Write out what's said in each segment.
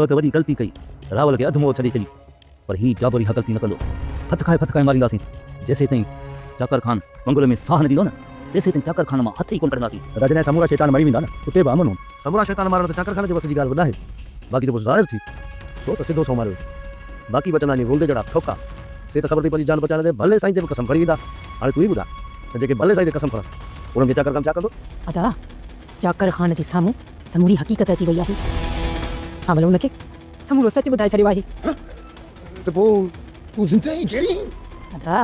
تو ته وڏي غلطي ڪئي، راول کي اڌ مئو ڇڏي ڇڏي. پر هي جابر اها غلطي نه ڪندو. ڦٿڪائي ڦٿڪائي مارينداسينس. جيسيتائين چاڪر خان منگل ۾ ساهه نه ڏيندو نه، تيسيتائين چاڪر خان مان هٿ ئي ڪونه ڪڍنداسين. دادا جڏهن سمورا شيطان مري ويندا نه، اتي به امن هوندو. سمورا شيطان مارڻ ته چاڪر خان جي وس جي ڳالهه به ناهي. باقي جيڪو ظاهر ٿي، سو ته سڌو سنئون ماريو ويندو. باقي بچندا ني رولدي جهڙا ٺوڪا، سي ته خبر اٿئي پنهنجي جان بچائڻ تي ڀلي سائين تي به قسم کڻي ويندا. هاڻي تون ئي ٻڌاء ته جيڪي ڀلي سائين تي قسم کڻن، انهن کي چاڪر خان ڇا ڪندو؟ ادا، چاڪر خان جي سامهون سموري حقيقت اچي وئي آهي. سانول ان کي سمورو سچ ٻڌائي ڇڏيو آهي. ته پوء تون زنده ۽ جيئري آهين؟ ادا،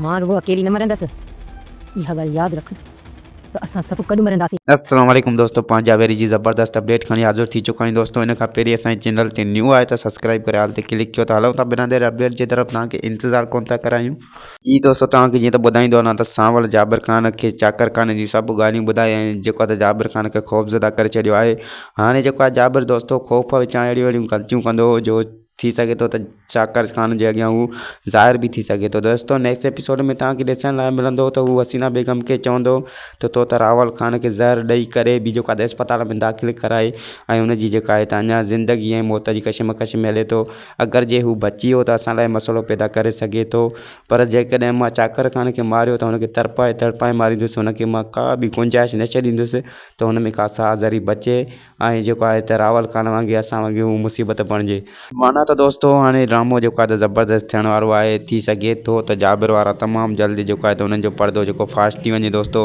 مان رڳو اڪيلي نه مرندس. اها ڳالهه ياد رک ته اسان سڀ گڏ مرنداسين. السلام عليڪم دوستو پنهنجا ويري جي زبردست اپڊيٽ کڻي حاضر ٿي چڪا آهيون دوستو ان کان پهرين اسان جي چينل تي نيو آهي ته سبسڪرائب ڪري آل تي ڪلڪ ڪيو ته هلون ٿا بنا دير اپڊيٽ جي طرف توهان کي انتظار ڪون ٿا ڪرايون. جي دوستو توهان کي جيئن ته ٻڌائيندو هلان ته سانول جابر خان کي چاڪر خان جون سڀ ڳالهيون ٻڌائي ۽ جيڪو آهي ته جابر خان کي خوفزده ڪري ڇڏيو آهي هاڻي جيڪو آهي جابر دوستو خوف وچان اهڙيون اهڙيون غلطيون ڪندو هو جو ٿي سگهي ٿو ته چاڪر خان جي اڳيان هو ظاهر به ٿي سگهي ٿو دوستو نيڪسٽ ايپيسوڊ ۾ توهان کي ڏسڻ لاء ملندو ته هو حسينا بيگم کي چوندو ته تو ته راول خان کي زهر ڏئي ڪري به جيڪو آهي اسپتال ۾ داخل ڪرائي ۽ هن جي جيڪا آهي ته اڃا زندگي ۽ موت جي ڪشمڪش ۾ هلي ٿو اگر جي هو بچي ويو ته اسان لاء مسئلو پيدا ڪري سگهي ٿو پر جيڪڏهن مان چاڪر خان کي ماريو ته هن کي تڙپائي تڙپائي ماريندس هن کي مان ڪا به گنجائش نه ڇڏيندس ته هن ۾ ڪا ساهه ذري بچي ۽ جيڪو آهي ته راول خان وانگي اسان وانگي هو مصيبت بڻجي. معنيٰ ته دوستو هاڻي ڊرامو جيڪو آهي ته زبردست ٿيڻ وارو آهي ٿي سگهي ٿو ته جابر وارا تمام جلدي جيڪو آهي ته انهن جو پردو جيڪو فاش ٿي وڃي دوستو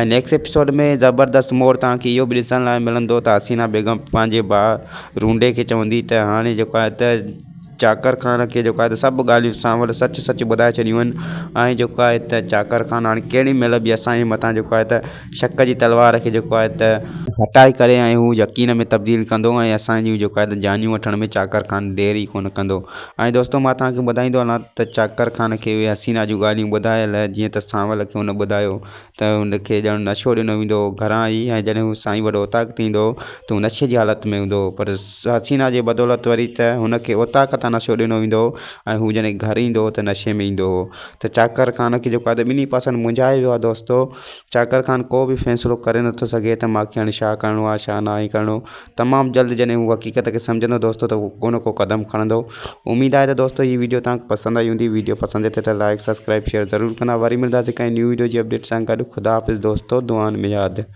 ۽ نيڪسٽ ايپيسوڊ ۾ زبردست موڙ توهان کي اهو به ڏسڻ لاء ملندو ته حسينا بيگم پنهنجي ڀاء رونڊي کي چوندي ته هاڻي جيڪو آهي ته چاڪر خان کي جيڪو آهي ته سڀ ڳالهيون سانول سچ سچ ٻڌائي ڇڏيون آهن ۽ جيڪو آهي ته چاڪر خان هاڻي ڪهڙي مهل به اسان جي مٿان جيڪو آهي ته شڪ جي تلوار کي جيڪو آهي ته هٽائي ڪري ۽ هو يقين ۾ تبديل ڪندو ۽ اسان جون جيڪو آهي ته جانيون وٺڻ ۾ چاڪر خان دير ئي ڪونه ڪندو ۽ دوستو مان توهان کي ٻڌائيندو هلان ته چاڪر خان کي اهي حسينا جون ڳالهيون ٻڌايل جيئن ته سانول کي هن ٻڌايو ته هن کي ڄڻ نشو ڏنو ويندو هو گهران ئي ۽ جڏهن هو سائين وٽ اوطاق تي ايندو هو ته هو نشي جي حالت ۾ هوندو هو پر حسينا جي بدولت وري ته هن کي اوطاق تان نشو ڏنو ويندو هو ۽ هو جڏهن گهر ايندو هو ته نشي ۾ ايندو هو ته چاڪر خان کي جيڪو آهي ته ٻنهي پاسن منجهائي ويو آهي دوستو چاڪر خان ڪو به فيصلو ڪري نٿو سگهي ته ماکي هاڻي ڇا ڪرڻو آهي ڇا ناهي ڪرڻو تمام جلد جڏهن هو حقيقت کي سمجهندو دوستو ته هو ڪو نه ڪو قدم کڻندو اميد آهي ته دوستو هي ويڊيو توهان کي پسند آئي هوندي ويڊيو پسند اچي ته لائڪ سبسڪرائب شيئر ضرور ڪندا وري ملنداسين ڪنهن نيو ويڊيو جي اپڊيٽ سان گڏ خدا حافظ دوستو دعائن ۾ ياد.